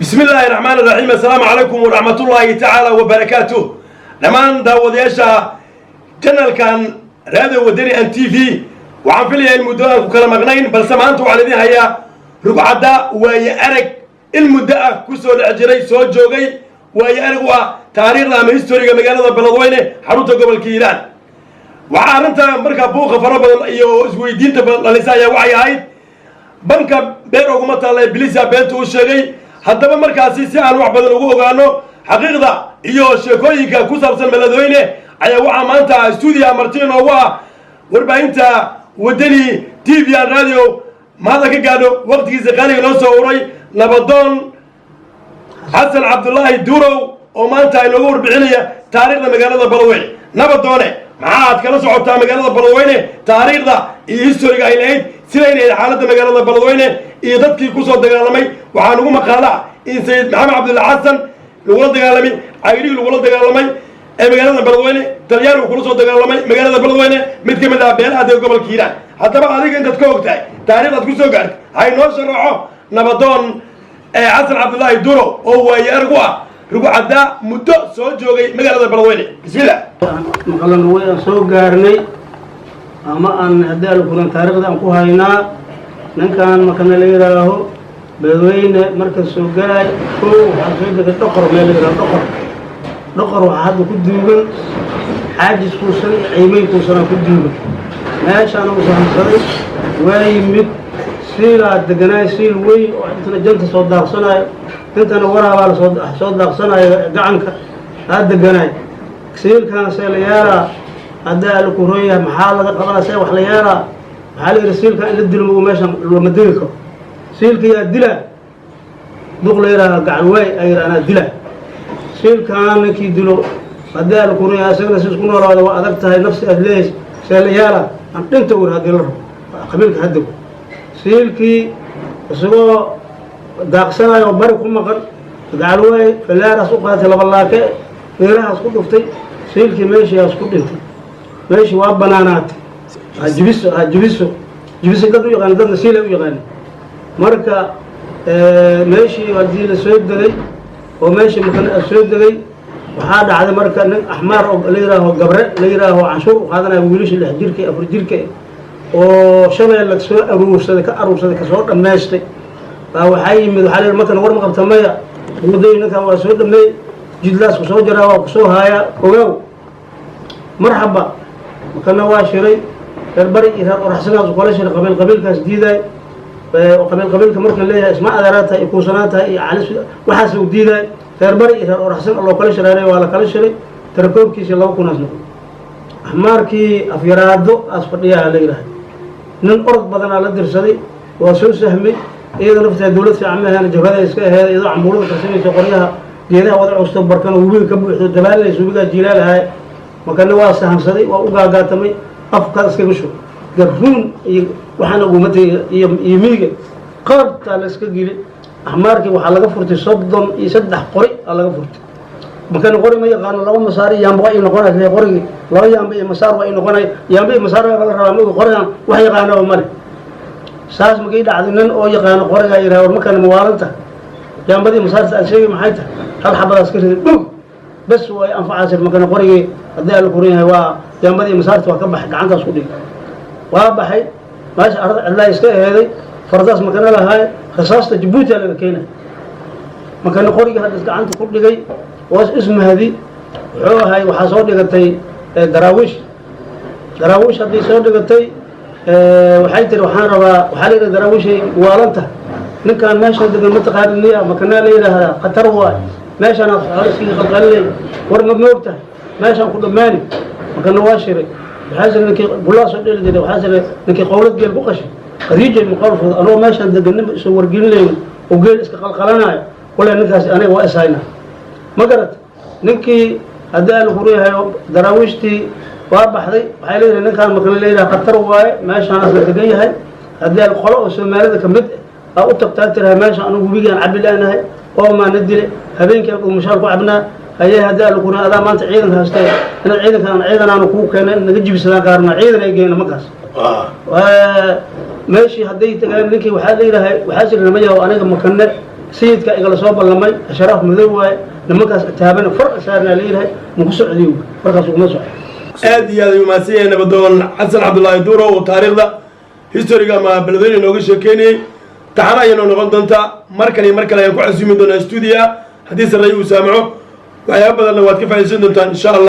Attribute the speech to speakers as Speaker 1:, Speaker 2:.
Speaker 1: Bismi illaahi raxmaan raxiim. Assalaamu calaykum waraxmatullaahi tacaala wabarakaatuh. Dhammaan daawadayaasha channelkan Radio Wadani an TV, waxaan filayaa in muddo aan ku kala maqnayn, balse maanta waxaan idin hayaa rugcadda waaye arag in muddo ah ku soo dhex jiray, soo joogay, waaye arag u ah taariikhda ama historyga magaalada Beledweyne, xarunta gobolka Hiiraan. Waxaa arrinta markaa buuqa fara badan iyo isweydiinta badan dhalisa ayaa waxay ahayd banka beer oguma taalla bilisa beenta u sheegay. Haddaba markaasi si aan wax badan ugu ogaano xaqiiqda iyo sheekooyinka ku saabsan Beledweyne ayaa waxaa maanta stuudiya marti inoogu ah warbaahinta Wadani TV and Radio, mahadda ka gaadho waqtigiisa qaaliga noo soo uray, nabadoon Xasan Cabdulaahi Durow oo maanta inooga warbixinaya taariikhda magaalada Beledweyne. Nabadoone, maxaad kala socotaa magaalada Beledweyne, taariikhda iyo historyga ay lahayd, sidayna ahayd xaaladda magaalada Beledweyne iyo dadkii kusoo dagaalamay? Waxaa nugu maqaala in Sayid Maxamed Cabdulla Xasan lagula dagaalamay, Cagdhig lagula dagaalamay ee magaalada Beledweyne, Talyaani uu kula soo dagaalamay magaalada Beledweyne, mid ka mid ah beelaha dega gobolka Hiiraan. Haddaba adiga intaad ka og tahay taariikhdaad kusoo gaartay, hay noo sharaxo nabadoon Xasan Cabdullaahi Duro oo waaye arag u ah rugcaddaa muddo soo joogay magaalada Beledweyne. Bismillah.
Speaker 2: Maqlan way aan soo gaarnay ama aan haddii ala kulan taariikhda aan ku haynaa, ninkan makana la yidhaaho Beledweyne marka soo galaay kow waxaa soo degay Dhoqor, meel la yidhaho Dhoqor. Dhoqor waxaa hadda ku duugan Xaajis kuusan iyo Ciimey kuusanaa ku duugan. Meeshaana uu sahansaday, waa yimid, siilaa deganaay, siil weyn oo intana janta soo daaqsanayo, intana waraabaa lasoo soo daaqsanayo, gacanka aa deganaay. Siilkan see la yeelaa? Haddaa ala ku ron yahay, maxaa laga qabanaa? See wax la yeelaa? Waxaa la yidhi siilkan in la dilo magu meeshan looma degi karo. Siilka yaa dilaa? Duq la yidhaaha Gacan Waay aa yidhi anaa dila siilkan. Ninkii dilo, haddii ala ku ron yahay, isagana si isku noolaada waa adag tahay, nafsi aad leeyahay. See la yeelaa? Aan dhinta wir haddii la rabo qabiilka hadego. Siilkii isagoo daaqsanayo oo bari ku maqan, Gacan Waay fallaaraas u qaatay, laba laake feerahaas ku dhuftay. Siilkii meeshiiaas ku dhintay. Meeshii waa banaanaatay. Ha jibiso, ha jibiso, jibiso dad u yaqaana, dadna siilay u yaqaana. Marka meeshii haddii la soo degay oo meeshii makana soo degay, waxaa dhacday marka nin axmaar oo la yidhaaho Gabre la yidhaaho canshuur u qaadanaya wiilasha 6 jirka iyo 4 jirka oo Shabeelle soo aruursaday, ka aruursaday, kasoo dhammaystay baa waxaa yimid. Waxaa la yidhi markan war ma qabta? Maya. Muday ninkan waa soo dhameey, jidlaas kusoo jaraa, waa kusoo haayaa, ogaaw. Marxaba. Makana waa shiray reer bari iyo reer oraxsanaas kala shiray, qabiil qabiilkaas diidaay. Qabiil qabiilka markan leeyahay, isma adeeraa tahay iyo kuusanaa tahay iyo calis, waxaas uu diidaay. Reer bari iyo reer oraxsan loo kala shiraaray, waa la kala shiray. Tarakoobkiisii 2000aas noqon. Axmaarkii Afyaraado aas fadhiyaha la yidhaahda, nin orod badanaa la dirsaday, waa soo sahmay. Iyadoo nafteeda dawlad fiican ma ahayn, jabhada iska aheed. Iyadoo cambuulada karsanayso, qoryaha geedaha wada custo, barkana webiga ka buuxdo, dabaalinayso, webigaa jiilaalahay. Makana waa sahansaday, waa u gaagaatamay, afkaad iskaga shub garruun iyo waxaana ugumatay iyo miiga qaartaa la iska geli. Axmaarkii waxaa laga furtay 33 qori aa laga furtay. Makana qori ma yaqaano, laba masaar iyo yaamba waa ii noqonay qorigii, laba yaamba iyo masaar waa ii noqonay, yaamba iyo masaar baa laga rabaa maogi, qorigan wax yaqaanaba male. Saas makii dhacday, nin oo yaqaano qorigaa yidhaha, war makana mawaalanta yaambadii masaarta aad sheegay maxay tahay? Hal xabadaas ka riday, dhug, bes way anfacaasir. Makana qorigii haddii alla kuran yahay waa yaambadii masaarta waa ka baxay, gacantaas ku dhigay, waa baxay. Meesha arada cidlaa iska eheeday, fardaas makana lahaay, rasaasta Jabuuti aa laga keenay. Makana qorigii hadda gacanta ku dhigay waas ismahdi wuxuu ahay. Waxaa soo dhigatay Daraawiish. Daraawiish haddii soo dhigatay, waxay tiri waxaan rabaa. Waxaa la yidhaha Daraawiishay waalanta, ninkaan meeshaan degan mataqaanid miya? Makanaa la yidhaahdaa khatar waay, meeshaan aad xoolo iskaga qalqalinay, war ma moogtahay meeshaan ku dhammaani? Makana waa shiray. Waxaa jira ninkii bullaa soo dheli jiray, waxaa jira ninkii qowlad geel ku qashay Khadiija maqowl fudud. Anoo meeshaan deganaba isoo wargelinayno oo geel iska qalqalanayo, wala ninkaasi aniga waa ishaynaa, ma garat? Ninkii haddii aan lagu yahay, Daraawiishtii waa baxday. Waxay leeyihin ninkaan makana leeyahay khatar waaye, meeshaanaas la degan yahay. Haddii aan qolo oo Soomaalida ka mid aa u tagtaa, tiraha meesha anugu webigaan cabi leenahay oo maana dile, habeenkii aan dhuumashaal ku cabnaa. Haye, haddii aan lagu adaa maanta ciidanka haystee, inaad ciidanka aan ciidan aanu kugu keenay in naga jibisadaan qaarna ciidan ay geyna. Markaas meeshii hadday tagaan, ninkii waxaa la yidhaahay waxaa jira nima yahow, aniga makane. Sayidka igala soo ballamay, Asharaaf Madow waaye. Nimankaas taabana far saarnaa leeyahay, maku socdiy warkaas, uguma socdo.
Speaker 1: Aad iyo aad ayuu mahadsan yahay nabadoon Xasan Cabdullaahi Duuro oo taariikhda historyga ama Beledweyne inooga sheekeynayey. Taxana ayaynoo noqon doontaa. Mar kale iyo mar kale ayaan ku casuumi doonaa stuudiya haddii sarreey uu saamaxo. Waxyaaba badanna waad ka faaidaysan doontaan, insha Allah.